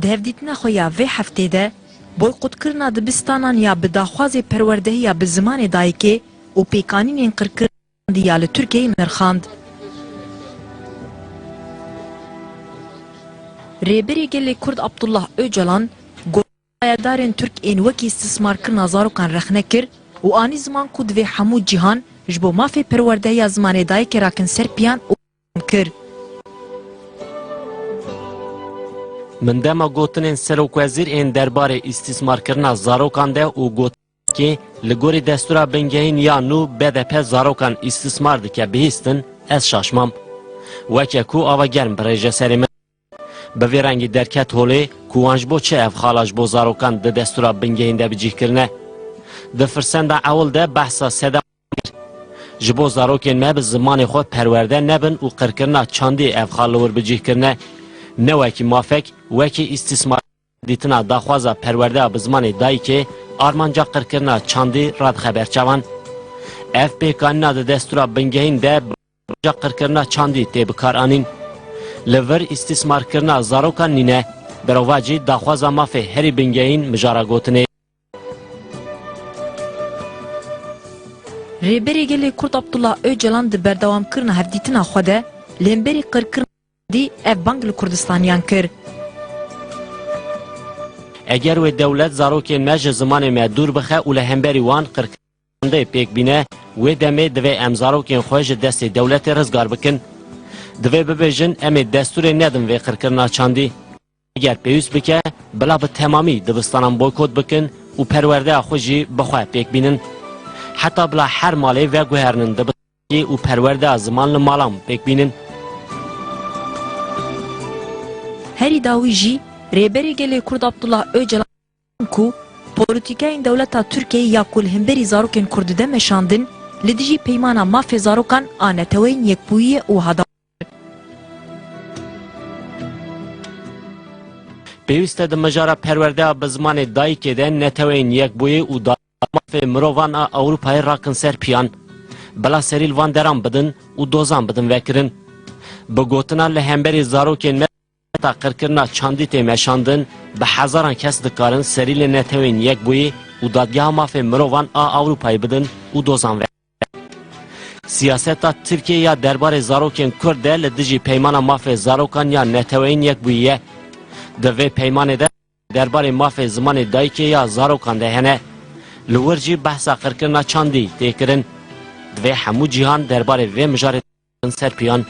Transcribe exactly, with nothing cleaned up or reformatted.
Di hevdîtina xwe ya vê heftê de, boykotkirina dibistanan ya bi daxwazê perwerdehiya bi zimanê dayikê û pêkanînên qirkirin ya li Tirkiyeyê nirxand. Rêberê Gelê Kurd Abdullah Ocalan got, Paydarên Tirk ên wekî îstismarkirina zarokan rexne kir û anî ziman ku divê hemû cîhan ji bo mafê perwerdehiya zimanê dayikê rakin ser piyan û kir. Min dema gotinên serokwezîr ên derbarê îstismarkirina zarokan de û gotin ki li gorî destûra bingehîn ya nû B D P zarokan îstismar dike bihîstin, ez şaş mam. Weke ku ava germ birêje serê min. Bi vê rengî derket holê ku wan ji bo çi ev xala ji bo zarokan di destûra bingehîn de bi cih kirine. Di firsenda ewil de behsa sedema kir. Ji bo zarokên me bi zimanê xwe perwerde nebin û qirkirina çandî ev xal li wir bi cih kirine. Ne wekî mafek, wekî îstismar. Dîtina daxwaza perwerdeya bi zimanê dayikê armanca qirkirina çandî radixe ber çavan. Ev pêkanîna di destûra bingehîn de armanca qirkirina çandî tê bikaranîn. Li vir îstismarkirina zarokan nîne, berovajî daxwaza mafê herî bingehîn mijara gotinê. Rêberê Gelê Kurd Abdullah Ocalan di berdewamkirina hevdîtina xwe de li hemberî qirkirina çandî ev bang li Kurdistaniyan kir. Eger wê dewlet zarokên me ji zimanê me dûr bixe û li hemberî wan qirkirina çandê pêk bîne, wê demê divê em zarokên xwe ji destê dewletê rizgar bikin. Divê bibêjin, em ê destûrê nedin vê qirkirina çandî. Eger pêwîst bike, bila bi temamî dibistanan boykot bikin û perwerdeya xwe jî bi xwe pêk bînin. Heta bila her malê veguherinin dibistanekî û perwerdeya ziman li malan pêk bînin. Herî dawî jî Rêberê Gelê Kurd Abdullah Ocalan ku polîtîkayên dewleta Tirkiyeyê ya ku li hemberî zarokên Kurd dide meşandin, li dijî peymana mafê zarokan a Neteweyên Yekbûyî ye û hada Pêwîst e di mijara perwerdeya bi zimanê dayikê de Neteweyên Yekbûyî û da mafê mirovan a Ewropayê rakin ser piyan. Bila serî li van deran bidin û dozan bidin vekirin. Bi gotina li hemberî zarokên me ta qirkirina çandî tê meşandin, bi hezaran kes dikarin serî li Netewên Yekbûyî û Dadgeha Mafê Mirovan a Ewropayê bidin û dozan vekirin. Siyaseta Tirkiyê ya derbarê zarokên Kurd de li dijî Peymana Mafê Zarokan ya Neteweyên Yekbûyî ye. Di vê peymanê de derbarê mafê zimanê dayikê ya zarokan de hene. Li wir jî behsa qirkirina çandî tê kirin. Divê hemû cîhan derbarê vê mijarê ser piyan.